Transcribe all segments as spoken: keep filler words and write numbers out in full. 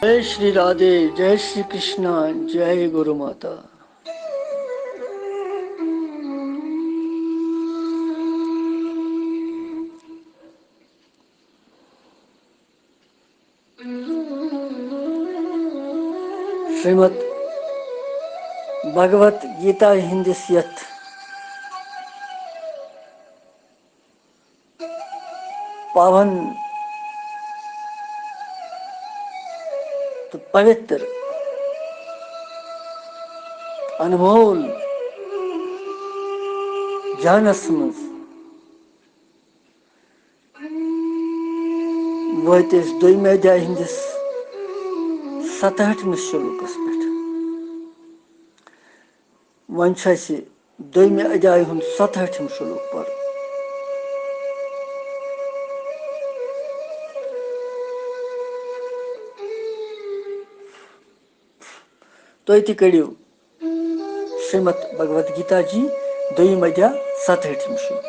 जय श्री राधे, जय श्री कृष्णा, जय गुरु माता। श्रीमद् भगवत गीता ہٕنٛدِس یتھ پاون تہٕ پوتر انمول جانس منٛز وٲتۍ أسۍ دوٚیمہِ ادھیایہِ ہٕنٛدِس ستہٲٹھمِس شلوکس پٮ۪ٹھ۔ وۄنۍ چھُ اَسہِ دوٚیمہِ ادھیایہِ ہُنٛد ستہٲٹھِم شلوک پرُن۔ تُہۍ تہِ کٔرِو شریمد بھگوت گیتا جی دوٚیِم ادھیا ستہٲٹھِم شلوک۔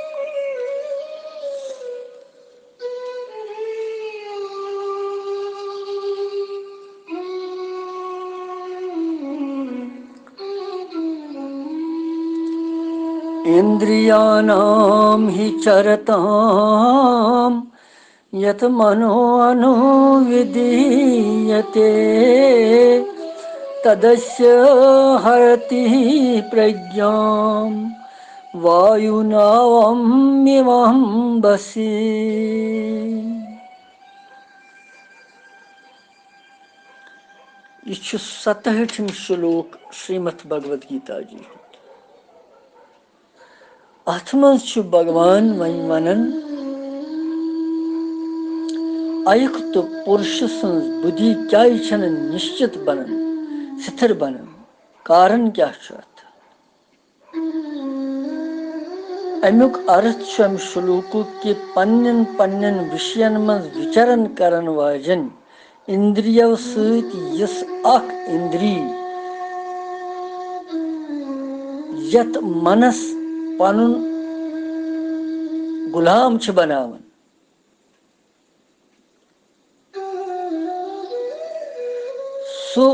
इन्द्रियाणां हि चरतां यत् मनो अनुविधीयते, तदस्य हरति प्रज्ञां वायुनावमिवाम्भसि। یہِ چھُ ستہٲٹھِم شلوک شریمد بھگوت گیتا جی ہُنٛد۔ اتھ منٛز چھُ بھگوان وۄنۍ ونان، اَیُک تہٕ پُرشہٕ سٕنٛز بُدھی کیازِ چھنہٕ نِشچِت بنان، ستھِر بنان؟ کارن کیاہ چھُ اتھ؟ امیُک ارتھ چھُ امہِ شلوکُک کہِ پننٮ۪ن پننٮ۪ن وِشین منٛز وِچرن کرن واجٮ۪ن اِندرِیو سۭتۍ یُس اکھ اِندری یتھ منس پنُن غلام چھِ بناوان، سُہ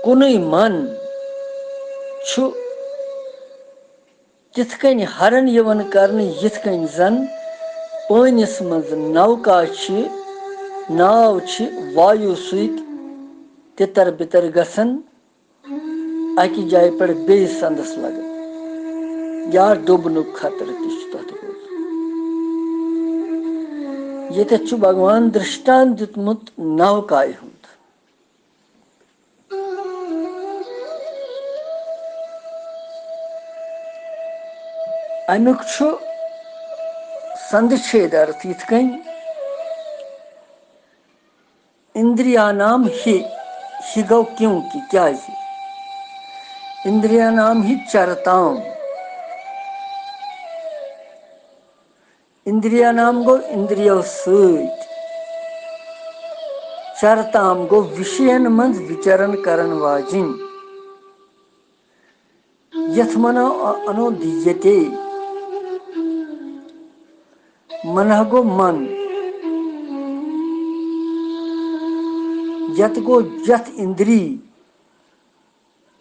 کُنُے من چھُ تِتھ کٔنۍ ہرن یِوان کرنہٕ، یِتھ کٔنۍ زن پٲنِس منٛز نوکا چھِ، ناو چھِ وایو سۭتۍ تِتر بِتر گژھان، اکہِ جایہِ پٮ۪ٹھ بیٚیِس سندس لگان، یا ڈُبنُک خطرٕ تہِ چھُ تتھ روزان۔ ییٚتٮ۪تھ چھُ بھگوان درشٹان دیُتمُت نوکایہِ ہُنٛد۔ امیُک چھُ سندچھید ارتھ یِتھ کٔنۍ، اندریانام ہی، ہی گوٚو کیوں کہِ، کیازِ؟ اندریانام ہی چرتام۔ اندریانام گوٚو اندریو سۭتۍ۔ چرتام گوٚو وِشین منٛز وِچرن کرن واجِنۍ۔ یتھ منو انو دیتے۔ منہ گوٚو من۔ یت گوٚو یتھ اندری۔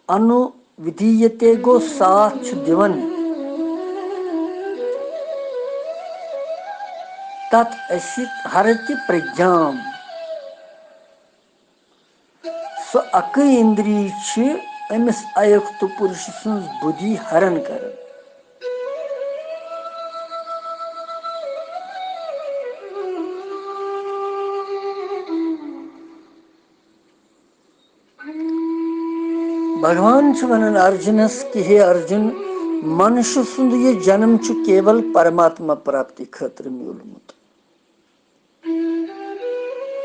انو ودیتے گوٚو ساتھ چھُ دِوان۔ تت اسی ہرتِ پرجام۔ سۄ اکٕے اندری چھِ أمِس اَیُکت پُرُش سٕنٛز بُدھی ہرن کران۔ بھگوان چھُ ونان ارجُنس کہِ، ہے ارجُن، منشہٕ سُنٛد یہِ جنم چھُ کیول پرماتما پراپتی خٲطرٕ میوٗلمُت۔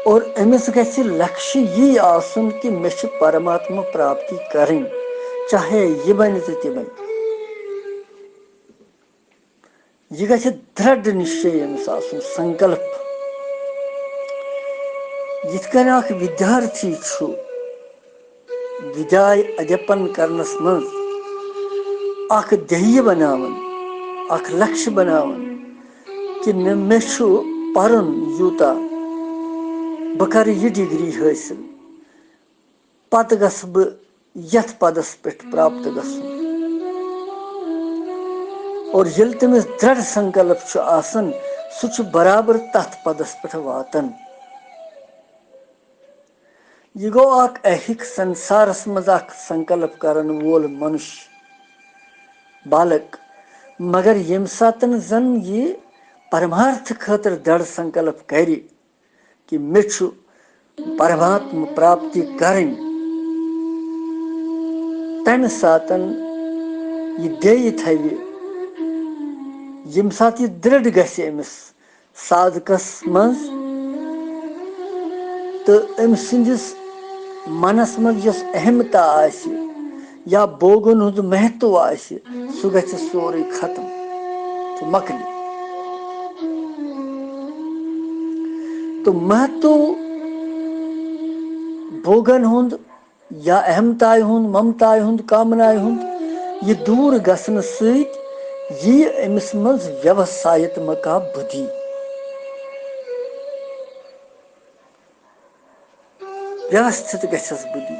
اور أمِس گژھِ لکشہِ یی آسُن کہِ مےٚ چھِ پرماتما پراپتی کرٕنۍ، چاہے یہِ بنہِ تہٕ تہِ بنہِ۔ یہِ گژھِ درڑ نِشچے أمِس آسُن، سنکلپ۔ یِتھ کٔنۍ اکھ ودیارتھی چھُ ودیایہِ ادیپن کرنس منٛز اکھ دھیہ بناوان، اکھ لکشہِ بناوان، کہِ نہ، مےٚ چھُ پرُن یوٗتاہ، بہٕ کَرٕ یہِ ڈگری حٲصِل، پَتہٕ گژھٕ بہٕ یَتھ پَدَس پٮ۪ٹھ پراپت گژھُن۔ اور ییٚلہِ تٔمِس دِرڑ سنکلپ چھُ آسان، سُہ چھُ برابر تَتھ پَدَس پٮ۪ٹھ واتان۔ یہِ گوٚو اکھ ایہِک سنسارس منٛز اکھ سنکلپ کرن وول منُش بالک، مگر ییٚمہِ ساتن زن یہِ پرمارتھ خٲطرٕ دڑ سنکلپ کرِ کہِ مےٚ چھُ پرماتم پراپتی کرٕنۍ، تمہِ ساتن یہِ بیٚیہِ تھاوِ، ییٚمہِ ساتہٕ یہِ دِرڑ گژھِ أمِس سادکس منٛز، تہٕ أمۍ سٕنٛدِس منس منٛز یۄس اہمتا آسہِ یا بوگن ہُنٛد مہتو آسہِ، سُہ گژھِ سورُے ختم تہٕ مۄکلہِ۔ تہٕ مہتو بوگن ہُنٛد یا اہمتایہِ ہُنٛد، ممتایہِ ہُنٛد، کامنایہِ ہُنٛد یہِ دوٗر گژھنہٕ سۭتۍ یِیہِ أمِس منٛز ویوسایتمکا بُدھی۔ ویوستھت گژھٮ۪س بُدھی۔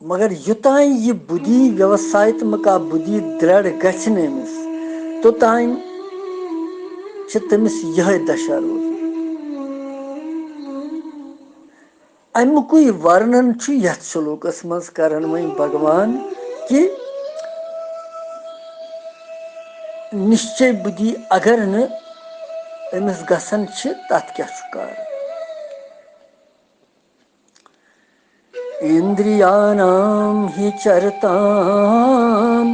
مگر یوٚتام یہِ بُدھی، ویوسایتمکا بُدھی دِرڑ گژھِ نہٕ أمِس، توٚتام چھِ تٔمِس یِہوٚے دشا روزان۔ اَمیُکُے ورنن چھُ یَتھ شلوکس منٛز کران وۄنۍ بھگوان کہِ نِشچے بُدھی اگر نہٕ أمِس گژھان چھِ، تَتھ کیٛاہ چھُ کارن؟ اندریانام ہی چرتام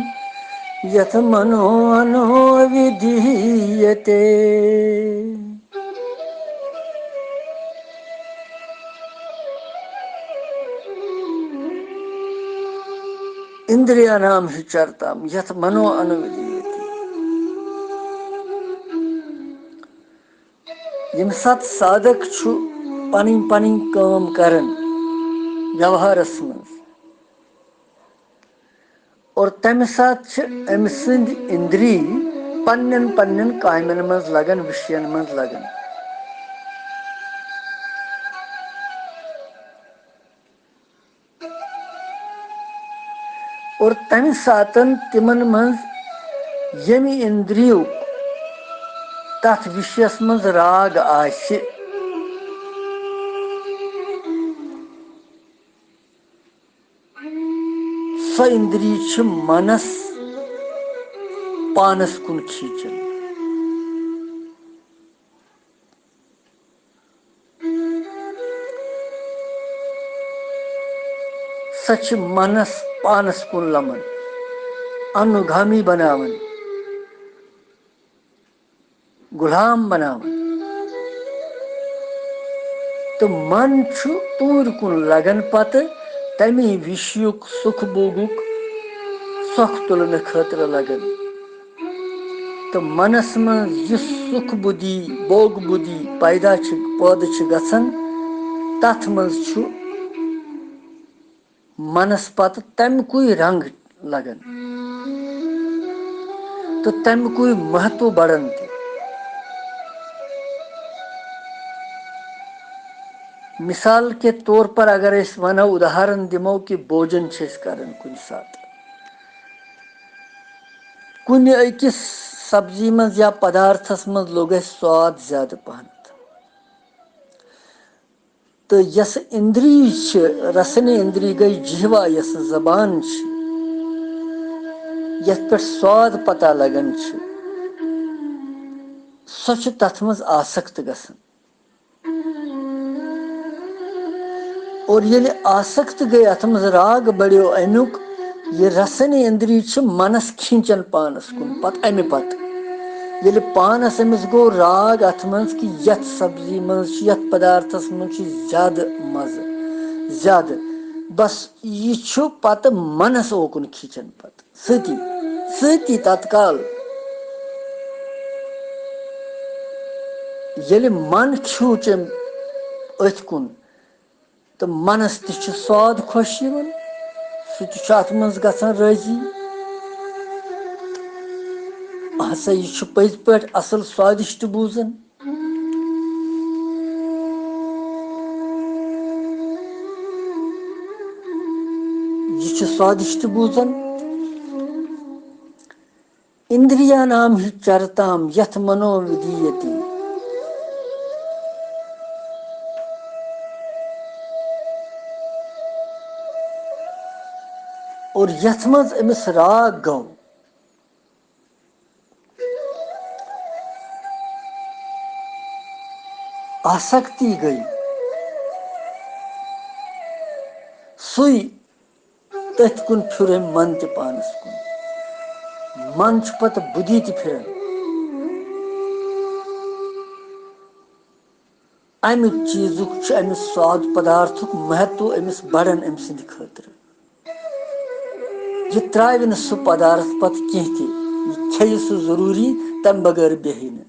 یتھ منو انو ودھیتے۔ اندریانام ہی چرتام یتھ منو انو ودھیتے۔ ییٚمہِ ساتہٕ سادک چھُ پنٕنۍ پنٕنۍ کٲم کران ویوہارس منٛز، اور تمہِ ساتہٕ چھِ أمۍ سٕنٛدۍ اندری پننٮ۪ن پننٮ۪ن کامٮ۪ن منٛز لگان، وشین منٛز لگان۔ اور تمہِ ساتن تِمن منٛز ییٚمہِ اندریُک تتھ وشیس منٛز راگ آسہِ، سۄ اندری چھِ منس پانس کُن کھینچان۔ سۄ چھِ منس پانس کُن لمان، انوگامی بناوان، غلام بناوان۔ تہٕ من چھُ توٗرۍ کُن لگان، پتہٕ تَمی وِشیُک سُکھ بوگُک سۄکھ تُلنہٕ خٲطرٕ لگان۔ تہٕ منس منٛز یُس سُکھ بُدھی، بوگ بُدھی پیدا چھِ، پٲدٕ چھِ گژھان، تَتھ منٛز چھُ منس پتہٕ تَمہِ کُے رنگ لگان تہٕ تَمہِ کُے مہتو بڑان تہِ۔ مثال کے طور پر اگر أسۍ ونو، اداہرن دِمو کہِ بوجن چھِ أسۍ کران کُنہِ ساتہٕ، کُنہِ أکِس سبزی منٛز یا پدارتھس منٛز لوٚگ اَسہِ سواد زیادٕ پہنتھ، تہٕ یۄس اندری چھِ، رسنی اندری گٔے جہوا، یۄس زبان چھِ، یتھ پٮ۪ٹھ سواد پتہ لگان چھِ، سۄ چھِ تتھ منٛز آسکت گژھان۔ اور ییٚلہِ آسکت گٔے اتھ منٛز، راگ بڑیو امیُک، یہِ رسنی اندری چھِ منس کھینچان پانس کُن، پتہٕ امہِ پتہٕ ییٚلہِ پانس أمِس گوٚو راگ اتھ منٛز کہِ یتھ سبزی منٛز چھُ، یتھ پدارتھس منٛز چھُ زیادٕ مزٕ، زیادٕ، بس یہِ چھُ پتہٕ منس اوکُن کھینچان پتہٕ سۭتی، سۭتی تتکال ییٚلہِ من کھیوٗچ أمۍ أتھۍ کُن، تہٕ منس تہِ چھُ سواد خۄش یِوان، سُہ تہِ چھُ اتھ منٛز گژھان رٲضی۔ ہسا یہِ چھُ پٔزۍ پٲٹھۍ اصل سوادِشٹ بوٗزان۔ یہِ چھُ سوادِشٹ بوٗزان۔ اندریا نام ہی چرتام یتھ منو ودیتی۔ اور یتھ منٛز أمِس راگ گوٚو، آسکتی گٔے، سُے تٔتھۍ کُن پھیُر أمۍ من تہِ پانس کُن۔ من چھُ پتہٕ بُدھی تہِ پھِران۔ اَمہِ چیٖزُک چھُ، اَمہِ سواد پدارتھُک مہتو أمِس بڑان أمۍ سٕنٛدِ خٲطرٕ۔ یہِ ترٛاوِ نہٕ سُہ پدارتھ پتہٕ کینٛہہ تہِ، یہِ کھیٚیہِ سُہ ضروٗری، تَمہِ بغٲر بیٚہہِ نہٕ۔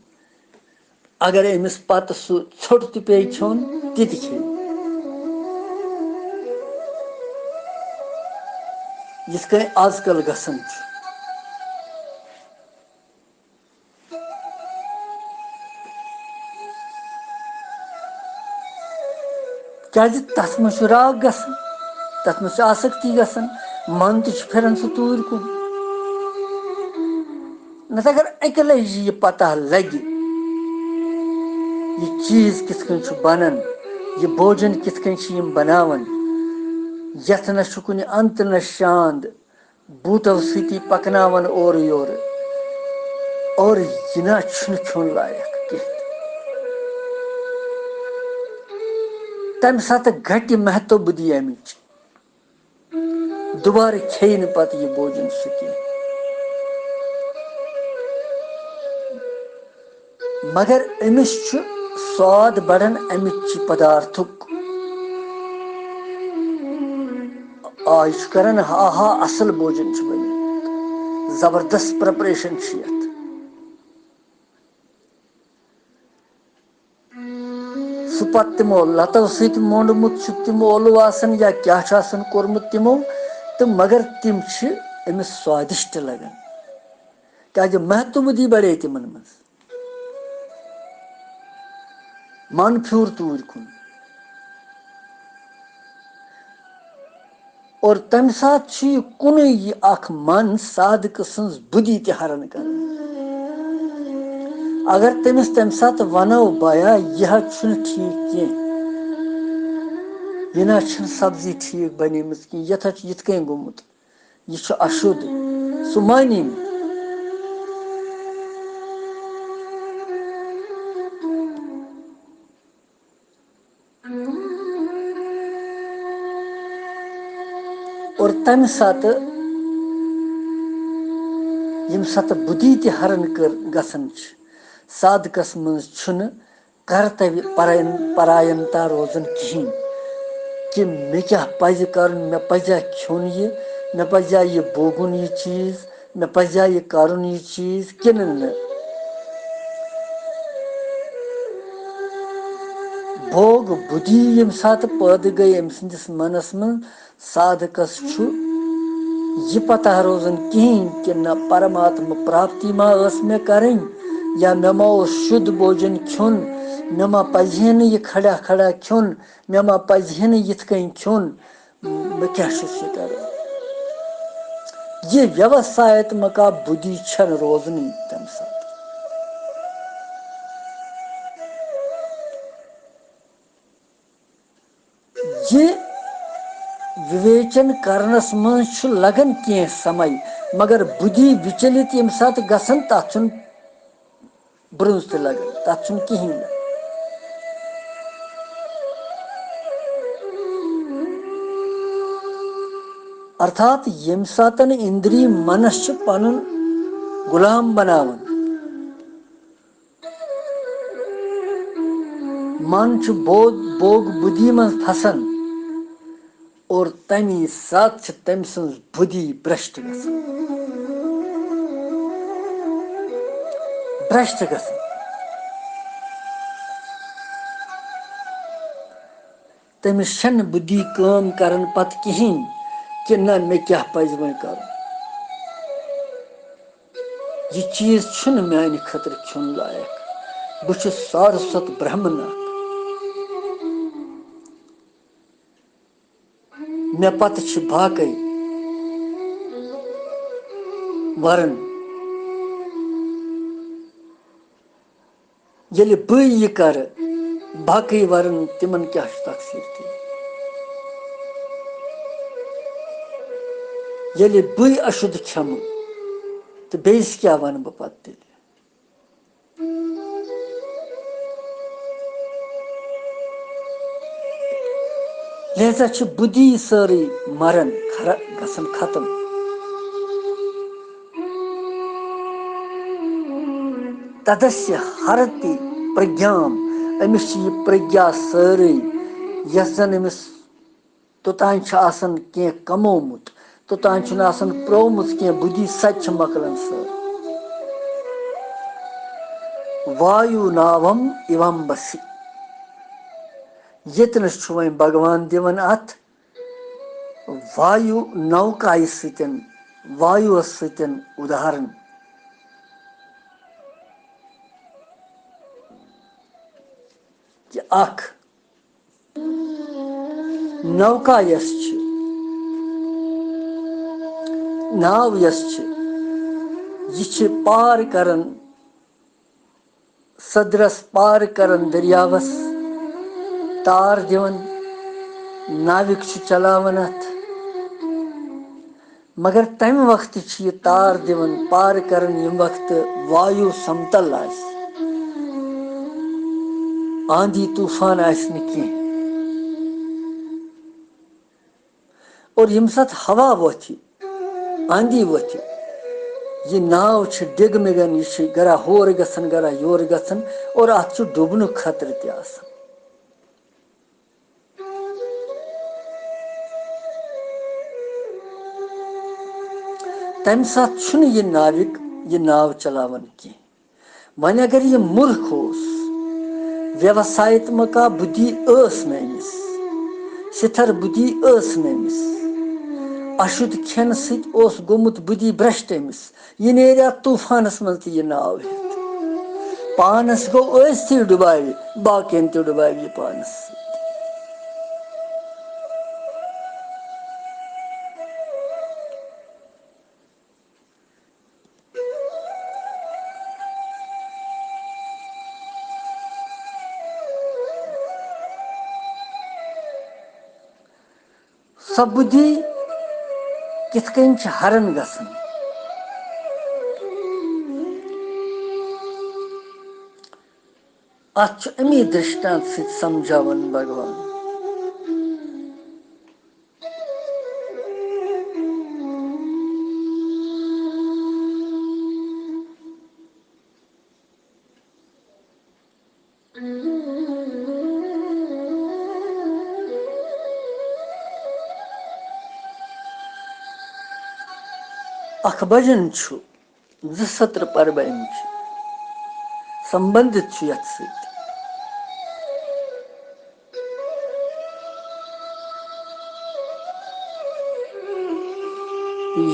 اگر أمِس پتہٕ سُہ ژھوٚٹ تہِ پیٚیہِ کھیوٚن، تہِ تہِ کھیٚیہِ۔ یِتھ کٔنۍ آز کل گژھان چھُ۔ کیازِ تتھ منٛز چھُ راگ گژھان، تتھ منٛز چھِ آسکتی گژھان، من تہِ چھُ پھِران سُہ توٗرۍ کُن۔ نتہٕ اگر اکہِ لٹہِ یہِ پتہ لگہِ، یہِ چیٖز کِتھ کٔنۍ چھُ بنان، یہِ بوجن کِتھ کٔنۍ چھِ یِم بناوان، یتھ نہ چھُ کُنہِ انت نہ شاند، بوٗٹو سۭتی پکناوان اورٕ یورٕ، اور یہِ نہ چھُنہٕ کھیوٚن لایق کینٛہہ۔ تمہِ ساتہٕ گٹہِ مہتو بُدھی امِچ۔ دُبارٕ کھیٚیہِ نہٕ پتہٕ یہِ بوجن سُہ کینٛہہ۔ مگر أمِس چھُ سواد بڑان امہِ چہِ پدارتھُک۔ آ، یہِ چھُ کران، ہا ہا، اصل بوجن چھُ بنیومُت، زبردست پریپریشن چھِ یتھ۔ سُہ پتہٕ تِمو لتو سۭتۍ مونڈمُت چھُ، تِمو اولوٗ آسان یا کیٛاہ چھُ آسان کوٚرمُت تِمو، تہٕ مگر تِم چھِ أمِس سوادِشٹ لگان، کیٛازِ مہتو بُدھی بڑے تِمن منٛز۔ من پھیوٗر توٗرۍ کُن۔ اور تمہِ ساتہٕ چھُ یہِ کُنُے یہِ اکھ من صادقہٕ سٕنٛز بُدھی تہِ ہرن کران۔ اگر تٔمِس تمہِ ساتہٕ ونو، بایا، یہِ حظ چھُنہٕ ٹھیٖک کینٛہہ، یہِ نہ حظ چھِنہٕ سبزی ٹھیٖک بنیمٕژ کینٛہہ، یتھ حظ چھُ یِتھ کٔنۍ گوٚمُت، یہِ چھُ اشُد، سُہ مانی نہٕ۔ اور تمہِ ساتہٕ، ییٚمہِ ساتہٕ بُدھی تہِ ہرن کٔر گژھان چھِ، صادقس منٛز چھُنہٕ کرتویہ پراین-، پراینتا روزان کِہیٖنۍ، کہِ مےٚ کیٛاہ پزِ کرُن، مےٚ پزیٛا کھیوٚن یہِ، مےٚ پزیٛا یہِ بوگُن یہِ چیٖز، مےٚ پزیٛا یہِ کرُن یہِ چیٖز کِنہٕ نہٕ۔ بھوگ بُدھی ییٚمہِ ساتہٕ پٲدٕ گٔے أمۍ سٕنٛدِس منس منٛز، صادقس چھُ یہِ پتہ روزان کِہیٖنۍ کہِ نہ پرماتما پراپتی ما ٲس مےٚ کرٕنۍ، یا مےٚ ما اوس شُد بوجن کھیوٚن، مےٚ ما پزِ ہے نہٕ یہِ کھڑا کھڑا کھیوٚن، مےٚ ما پزِ ہے نہٕ یِتھ کٔنۍ کھیوٚن، بہٕ کیٛاہ چھُس یہِ کران؟ یہِ ویوسایتمکا بُدھی چھَنہٕ روزنٕے تَمہِ ساتہٕ۔ یہِ وِویچن کرنس منٛز چھُ لگان کینٛہہ سمے، مگر بُدھی وِچلِت ییٚمہِ ساتہٕ گژھان، تَتھ چھُنہٕ برونٛز تہِ لگان، تَتھ چھُنہٕ کِہیٖنۍ لگان۔ ارتھات ییٚمہِ ساتن اِندری منس چھُ پنُن غلام بناوان، من چھُ بود-، بوگ بُدھی منٛز پھسان، اور تمی ساتہٕ چھِ تٔمۍ سٕنٛز بُدھی برٛشٹ گژھان۔ برٛشٹ گژھان۔ تٔمِس چھَنہٕ بُدھی کٲم کران پتہٕ کِہیٖنۍ کہِ نہ، مےٚ کیٛاہ پزِ وۄنۍ کرُن۔ یہِ چیٖز چھُنہٕ میانہِ خٲطرٕ کھیوٚن لایق۔ بہٕ چھُس سارسوت برہمن اکھ۔ مےٚ پتہٕ چھِ باقٕے ورن۔ ییٚلہِ بٕے یہِ کرٕ، باقٕے ورن تِمن کیٛاہ چھُ تقصیر تیٚلہِ؟ ییٚلہِ بٕے اشُد کھٮ۪مہٕ، تہٕ بیٚیِس کیٛاہ ونہٕ بہٕ پتہٕ تیٚلہِ؟ لہذا چھِ بُدھی سٲرٕے مران، خر-، گژھان ختم۔ تدسیہ ہرتی پرگیام، أمِس چھِ یہِ پرگیا سٲرٕے، یۄس زن أمِس توٚتام چھُ آسان کینٛہہ کمومُت، توٚتام چھُنہٕ آسان پرٛومُت کینٛہہ، بُدھی سۄ تہِ چھِ مۄکلان سٲر۔ وایو ناوم ایوم بسی۔ ییٚتنَس چھُ وۄنۍ بھگوان دِوان اَتھ وایو نوکایہِ سۭتۍ، وایوس سۭتۍ اُداہرن۔ کہِ اکھ نوکا یۄس چھِ، ناو یۄس چھِ، یہِ چھِ پار کران، سدرس پار کران دٔریاوس، تار دِوان، ناوِک چھُ چلاوان اتھ۔ مگر تمہِ وقتہٕ چھِ یہِ تار دِوان، پار کران، ییٚمہِ وقتہٕ وایو سمتل آسہِ، آندھی طوفان آسہِ نہٕ کینٛہہ۔ اور ییٚمہِ ساتہٕ ہوا وۄتھِ، آندھی وۄتھِ، یہِ ناو چھِ ڈگمگان، یہِ چھِ گرا ہورٕ گژھان، گرا یورٕ گژھان، اور اتھ چھُ ڈُبنُک خطرٕ تہِ آسان۔ تمہِ ساتہٕ چھُنہٕ یہِ ناوِک یہِ ناو چلاوان کینٛہہ۔ وۄنۍ اگر یہِ مُرکھ اوس، ویوسایتمکا بُدھی ٲس نہٕ أمِس، سِتھر بُدھی ٲس نہٕ أمِس، اشُد کھٮ۪نہٕ سۭتۍ اوس گوٚمُت بُدھی برٛشٹ أمِس، یہِ نیرِ اَتھ طوفانَس منٛز تہِ یہِ ناو ہٮ۪تھ۔ پانَس گوٚو ٲسۍتھٕے ڈُباوِ، باقیَن تہِ ڈُباوِ یہِ پانَس سۭتۍ۔ سۄ بُدھی کِتھ کٔنۍ چھِ ہرن گژھان؟ اتھ چھُ امی درشٹانت سۭتۍ سمجھاوان بھگوان۔ اکھ بجن چھُ، زٕ ستر پربہ اَمہِ چھِ، سمبندت چھُ یتھ سۭتۍ۔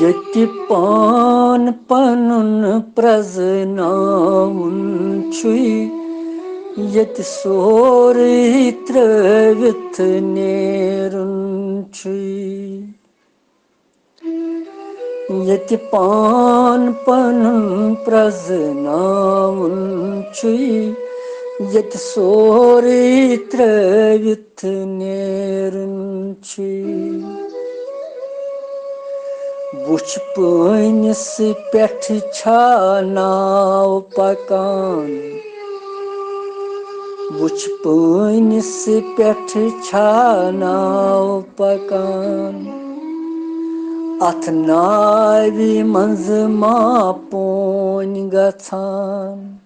ییٚتہِ پان پنُن پرٛزناوُن چھُے، ییٚتہِ سورُے ترٛٲوِتھ نیرُن چھُے۔ ییٚتہِ پان پنُن پرٛزناوُن چھُے، ییٚتہِ سورُے ترٛٲوِتھ نیرُن چھُے۔ وُچھ پٲنِس پٮ۪ٹھ چھا ناو پکان، وُچھ پٲنِس پٮ۪ٹھ چھا ناو پکان۔ اتھ ناوِ منٛز ما پونۍ گژھان،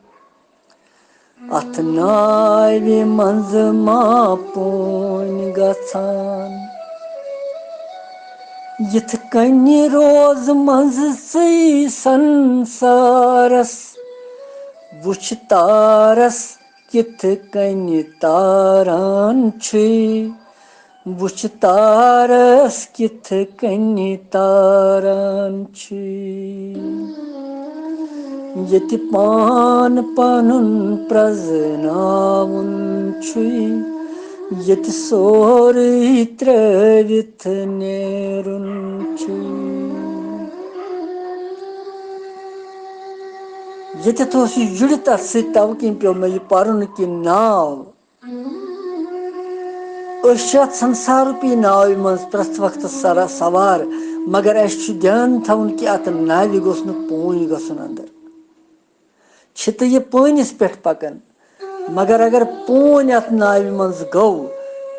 اتھ ناوِ منٛز ما پونۍ گژھان۔ یِتھ کٔنۍ روز منٛز ژٕے سنسارس، وُچھ تارس کِتھ کٔنۍ تاران چھُے، وُچھ تارس کِتھ کٔنۍ تاران چھُے۔ ییٚتہِ پان پنُن پرٛزناوُن چھُے، ییٚتہِ سورُے ترٛٲوِتھ نیرُن چھُے۔ ییٚتٮ۪تھ اوس یہِ جُڑِتھ اَتھ سۭتۍ، تَوٕ کِنۍ پیوٚو مےٚ یہِ پَرُن کہِ ناو۔ أسۍ چھِ اَتھ سنسارُک یہِ ناوِ منٛز پرٛٮ۪تھ وقتہٕ سرا-، سوار، مگر اَسہِ چھُ دیان تھاوُن کہِ اَتھ ناوِ گوٚژھ نہٕ پوٗنۍ گژھُن اندر۔ چھِ تہٕ یہِ پٲنِس پٮ۪ٹھ پکان، مگر اگر پوٗنۍ اَتھ ناوِ منٛز گوٚو،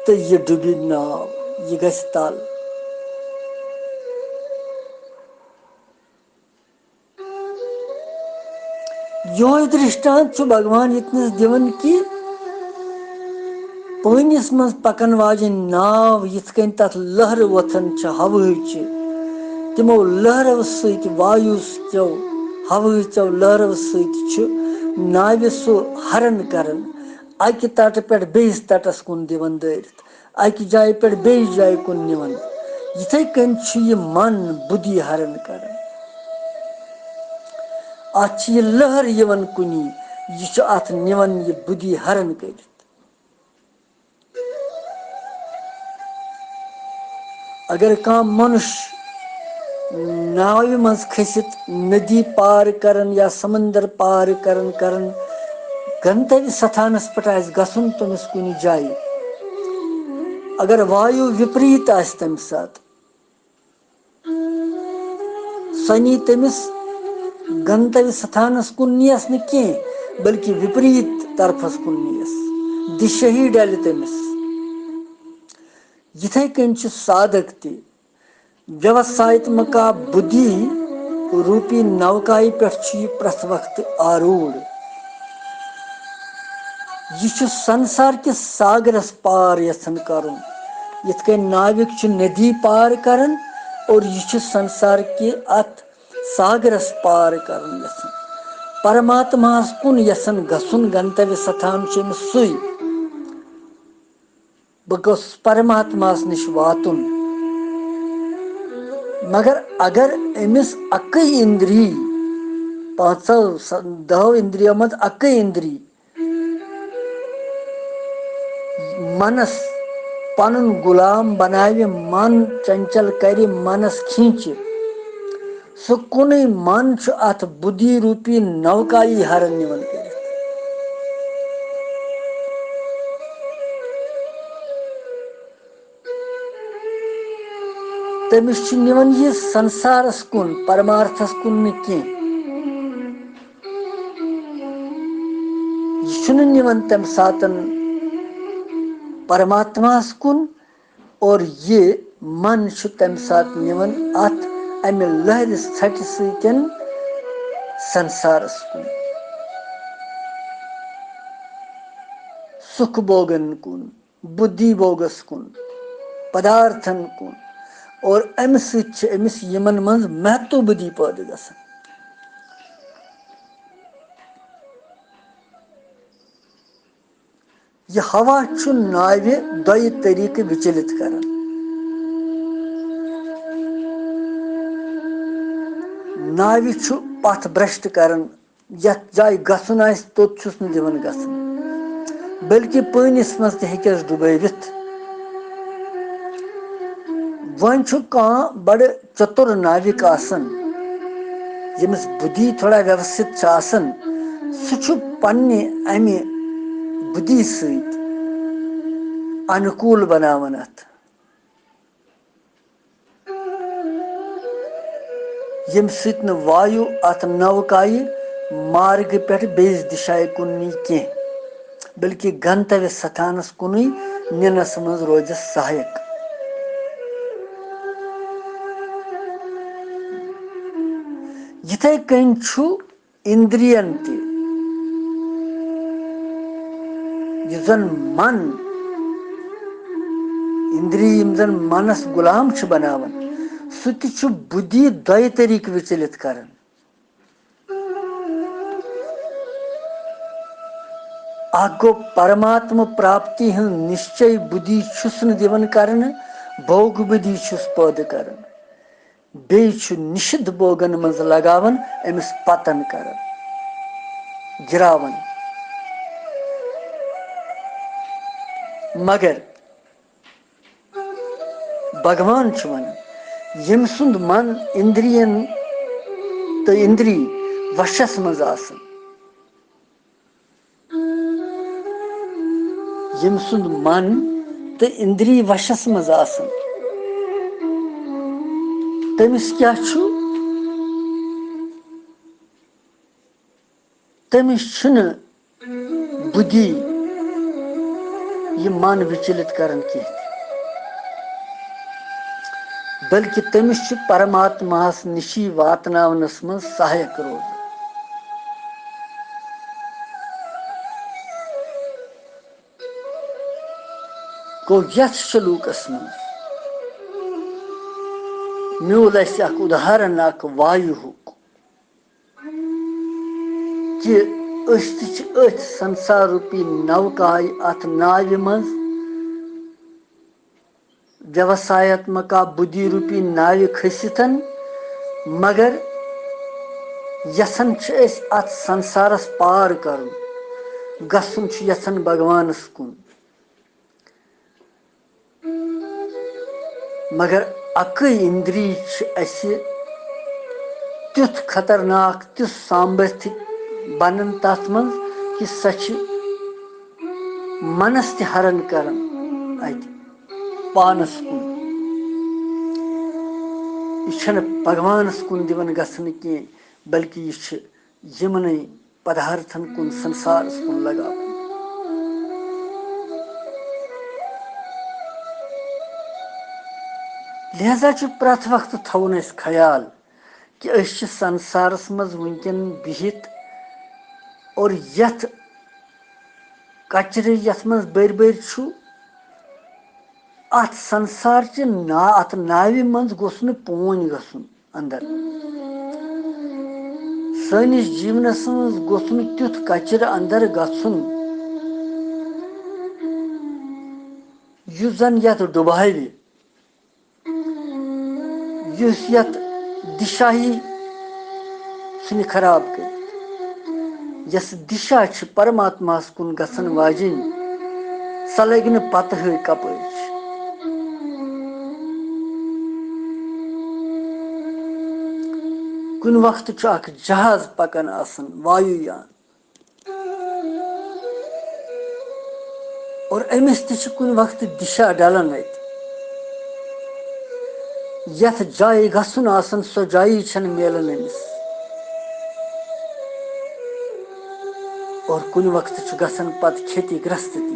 تہٕ یہِ ڈُبہِ ناو، یہِ گژھِ تل۔ یِہوٚے درشٹانت چھُ بھگوان ییٚتنَس دِوان کہِ پٲنِس منٛز پَکَن واجیٚنۍ ناو یِتھ کٔنۍ تَتھ لٔہرٕ وۄتھان چھِ ہوہٕچہِ، تِمو لٔہرو سۭتۍ، وایُو کیو، ہوہٕچو لٔہرو سۭتۍ چھُ ناوِ سُہ ہرن کران، اَکہِ تَٹہٕ پٮ۪ٹھ بیٚیِس تَٹَس کُن دِوان دٲرِتھ، اَکہِ جایہِ پٮ۪ٹھ بیٚیِس جایہِ کُن نِوان۔ یِتھَے کٔنۍ چھُ یہِ من بُدھی ہرن کران۔ اَتھ چھِ یہِ لٔہر یِوان کُنی، یہِ چھُ اَتھ نِوان یہِ بُدھی ہرن کٔرِتھ۔ اگر کانٛہہ منُش ناوِ منٛز کھٔسِتھ ندی پار کرن یا سمندر پار کرن کرن گنتویہ ستھانس پٮ۪ٹھ آسہِ گژھُن تٔمِس کُنہِ جایہِ، اگر وایو وِپریٖت آسہِ تمہِ ساتہٕ، سۄ نی تٔمِس گنتویہ ستھانس کُن نیس نہٕ کینٛہہ، بلکہِ وِپریٖت طرفس کُن نیس، دِشہی ڈلہِ تٔمِس۔ یِتھے کٔنۍ چھُ سادھک تہِ۔ ویوسایتمکا بُدھی روٗپی نوکایہِ پٮ۪ٹھ چھُ یہِ پرٛٮ۪تھ وقتہٕ آروٗڑ۔ یہِ چھُ سنسار کِس ساگرس پار یژھان کرُن۔ یِتھ کٔنۍ ناوِک چھُ ندی پار کران اور یہِ چھُ سنسار کہِ اتھ ساگرس پار کرُن یژھان۔ پرماتماہس کُن یژھان گژھُن، گنتویہ ستھان چھُ أمِس سُے۔ بہٕ گوٚژھُس پرماتماہس نِش واتُن۔ مگر اگر أمِس اَکٕے اِندری، پانٛژو س-، دَہو اِندرِیو منٛز اَکٕے اِندری منس پنُن غلام بناوِ، من چنچل کرِ، منس کھینچہِ، سُہ کُنُے من چھُ اتھ بُدھی روٗپی نوکایی ہرن نِوان کٔرِتھ۔ تٔمِس چھُ نِوان یہِ سنسارس کُن، پرمارتھس کُن نہٕ کینٛہہ۔ یہِ چھُنہٕ نِوان تمہِ ساتن پرماتماہس کُن، اور یہِ من چھُ تمہِ ساتہٕ نِوان اتھ امہِ لہرِ ژھٹہِ سۭتۍ سنسارس کُن، سُکھ بوگن کُن، بُدھی بوگس کُن، پدارتھن کُن، اور امہِ سۭتۍ چھِ أمِس یِمن منٛز مہتو بُدھی پٲدٕ گژھان۔ یہِ ہوا چھُ ناوِ دۄیہِ طریٖقہٕ وِچلِت کران۔ ناوِ چھُ پتھ برٛشٹ کران، یتھ جایہِ گژھُن آسہِ، توٚت چھُس نہٕ دِوان گژھُن، بلکہِ پٲنِس منٛز تہِ ہیٚکٮ۪س ڈُبٲوِتھ۔ وۄنۍ چھُ کانٛہہ بڑٕ چتُر ناوِک آسان، ییٚمِس بُدھی تھوڑا ویوستھِت چھِ آسان، سُہ چھُ پننہِ امہِ بُدھی سۭتۍ انوکول بناوان اتھ، ییٚمہِ سۭتۍ نہٕ وایُو اتھ نوکایہِ مارگہٕ پٮ۪ٹھ بیٚیِس دِشایہِ کُن نی کینٛہہ، بلکہِ گنتویہ ستھانس کُنُے نِنس منٛز روزِ سہایک۔ یِتھے کٔنۍ چھُ اِندرین تہِ، یُس زن من، اِندری یِم زن منس غلام چھِ بناوان، سُہ تہِ چھُ بُدھی دۄیہِ طریٖقہٕ وِچلِت کران۔ اکھ گوٚو پرماتما پراپتی ہٕنٛز نِشچے بُدھی چھُس نہٕ دِوان کرنہٕ، بھوگ بُدھی چھُس پٲدٕ کران۔ بیٚیہِ چھُ نِشِد بوگن منٛز لگاوان أمِس پتن کران۔ گراوان۔ مگر بھگوان چھُ ونان، ییٚمۍ سُنٛد من اِندرین تہٕ اِندری وشس منٛز آسن، ییٚمۍ سُنٛد من تہٕ اِندری وشس منٛز آسن، تٔمِس کیٛاہ چھُ؟ تٔمِس چھُنہٕ بُدھی یہِ من وِچلِت کران کینٛہہ تہِ، بلکہِ تٔمِس چھُ پرماتماہس نِشی واتناونس منٛز سہایک روزان۔ گوٚو، یتھ شلوکس منٛز میوٗل اسہِ اکھ اُداہرن اکھ وایُہُک، کہِ أسۍ تہِ چھِ أتھۍ سنسار روٗپی نوکایہِ، اتھ ناوِ منٛز ویوسایاتمکا بُدھی روٗپی ناوِ کھٔسِتھ، مگر یژھان چھِ أسۍ اتھ سنسارس پار کرُن، گژھُن چھُ یژھان بھگوانس کُن۔ مگر اکٕے اِندری چھِ اَسہِ تیُتھ خطرناک، تیُتھ سامبرتھی بنان تَتھ منٛز کہِ سۄ چھِ منس تہِ ہرن کران اَتہِ پانس کُن۔ یہِ چھَنہٕ بھگوانس کُن دِوان گژھنہٕ کینٛہہ، بلکہِ یہِ چھِ یِمنٕے پدارتھن کُن، سنسارس کُن لگاوُن۔ لہذا چھُ پرٛٮ۪تھ وقتہٕ تھاوُن اَسہِ خیال کہِ أسۍ چھِ سنسارس منٛز وٕنکٮ۪ن بِہِتھ، اور یتھ کچرٕ یتھ منٛز بٔرۍ بٔرۍ چھُ، اتھ سنسار چہِ نا-، اتھ ناوِ منٛز گوٚژھ نہٕ پونۍ گژھُن اندر۔ سٲنِس جیٖونس منٛز گوٚژھ نہٕ تیُتھ کچرٕ اندر گژھُن، یُس زن یتھ ڈُباوِ، یُس یتھ دِشاہی ژھُنہِ خراب کٔرِتھ۔ یۄس دِشا چھِ پرماتماہس کُن گژھن واجِنۍ، سۄ لگہِ نہٕ پتہٕ ہٕے کپٲرۍ چھِ۔ کُنہِ وقتہٕ چھُ اکھ جہاز پکان آسان، وایُو یان، اور أمِس تہِ چھِ کُنہِ وقتہٕ دِشا ڈلان اَتہِ۔ یَتھ جایہِ گژھُن آسان، سۄ جایی چھَنہٕ میلان أمِس۔ اور کُنہِ وقتہٕ چھُ گژھان پتہٕ کھیتی گرست تہِ۔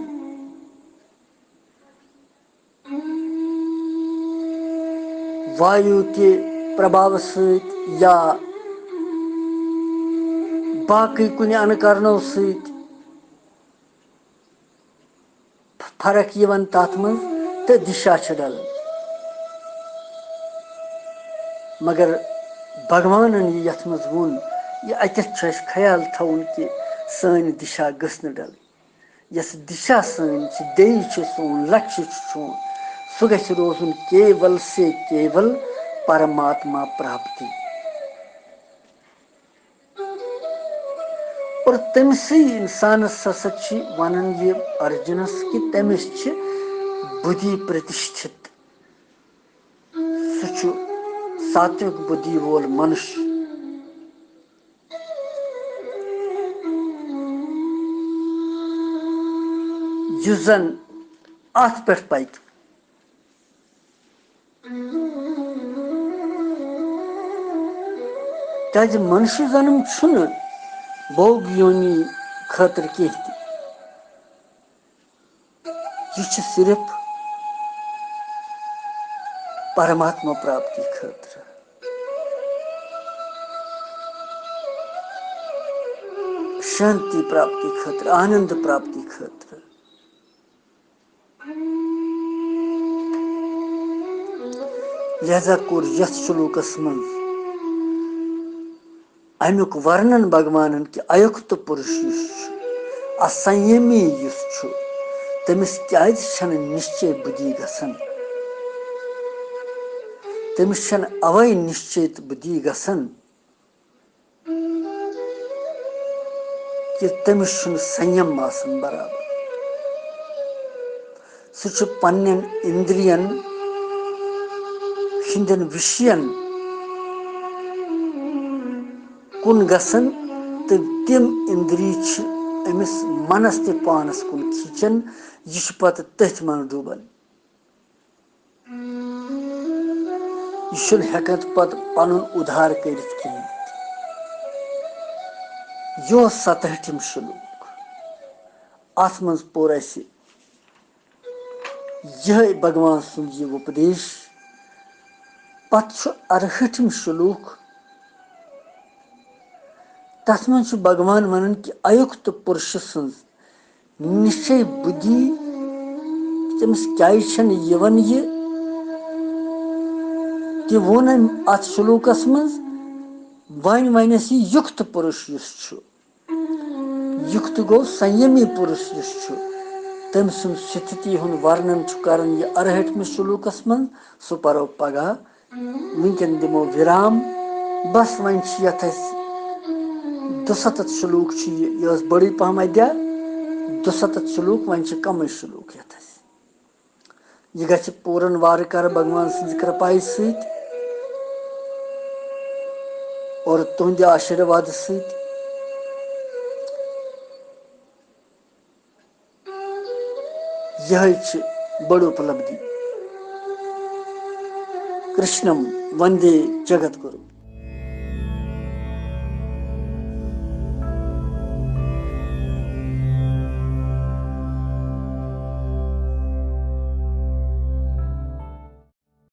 وایو کہِ پرباوٕ سۭتۍ یا باقٕے کُنہِ انہٕ کرنو سۭتۍ فرق یِوان تَتھ منٛز تہٕ دِشا چھِ ڈلان۔ مگر بھگوانن یہِ یَتھ منٛز ووٚن، یہِ اَتٮ۪تھ چھُ اَسہِ خیال تھاوُن کہِ سٲنۍ دِشا گٔژھ نہٕ ڈلٕنۍ۔ یۄس دِشا سٲنۍ چھِ، دھیے چھُ سون، لکشیہ چھُ سون، سُہ گژھِ روزُن کیول سے کیول پرماتما پراپتی۔ اور تٔمسٕے انسانس ہسا چھِ ونان یہِ ارجُنس کہِ تٔمِس چھِ بُدھی پرتِشٹھِت۔ سُہ چھُ ساتوِک بُدھی وول منُش، یُس زن اتھ پٮ۪ٹھ پکہِ۔ کیازِ منشی جنم چھُنہٕ بھوگ یونی خٲطرٕ کینٛہہ تہِ۔ یہِ چھُ صرف پرماتما پراپتی خٲطرٕ، شانتی پراپتی خٲطرٕ، آنند پراپتی خٲطرٕ۔ لہذا کوٚر یتھ شلوکس منٛز امیُک ورنن بھگوانن کہِ ایُکت پُرُش یُس چھُ، اسنیمی یُس چھُ، تٔمِس کیازِ چھنہٕ نِشچے بُدھی گژھان؟ تٔمِس چھنہٕ اوے نِشچیت بُدھی گژھان۔ کہِ تٔمِس چھُنہٕ سنیم آسان برابر۔ سُہ چھُ پننٮ۪ن اِندرین ہٕنٛدٮ۪ن وِشین کُن گژھان، تہٕ تِم اِندری چھِ أمِس منس تہِ پانس کُن کھینچان۔ یہِ چھُ پتہٕ تٔتھۍ منٛز ڈوٗبان۔ یہِ چھُنہٕ ہٮ۪کان پتہٕ پنُن اُدھار کٔرِتھ کِہیٖنۍ۔ یہِ اوس ستہٲٹھِم شلوک۔ اتھ منٛز پوٚر اسہِ یِہوٚے بھگوان سُنٛد یہِ اُپدیش۔ پتہٕ چھُ ارہٲٹھِم شلوک۔ تتھ منٛز چھُ بھگوان ونان کہِ اَیُکت پُرشہٕ سٕنٛز نِشچے بُدھی، تٔمِس کیٛازِ چھَنہٕ یِوان یہِ؟ تہِ ووٚن أمۍ اَتھ شلوکس منٛز۔ وۄنۍ ونٮ۪س یہِ یُکت پُرُش یُس چھُ، یُکت گوٚو سنیمی پُرُش یُس چھُ، تٔمۍ سُنٛد سِتھتی ہُنٛد ورنن چھُ کران یہِ ارہٲٹھمِس شلوکس منٛز۔ سُہ پرو پگاہ۔ وٕنکٮ۪ن دِمو وِرام۔ بس وۄنۍ چھِ یتھ أسۍ دُسَتتھ شلوک چھِ یہِ، یہِ ٲس بٔڑٕے پہم ادیا۔ دُسَتتھ شلوک، وۄنۍ چھِ کمٕے شلوک یتھ أسۍ۔ یہِ گژھِ پوٗرن وارٕ کارٕ بھگوان سٕنٛزِ کرپایہِ سۭتۍ اور تُہنٛدِ آشیٖروادٕ سۭتۍ۔ یِہوٚے چھِ بٔڑ اُپلبدھی۔ کرشنم وندے جگت گُروم۔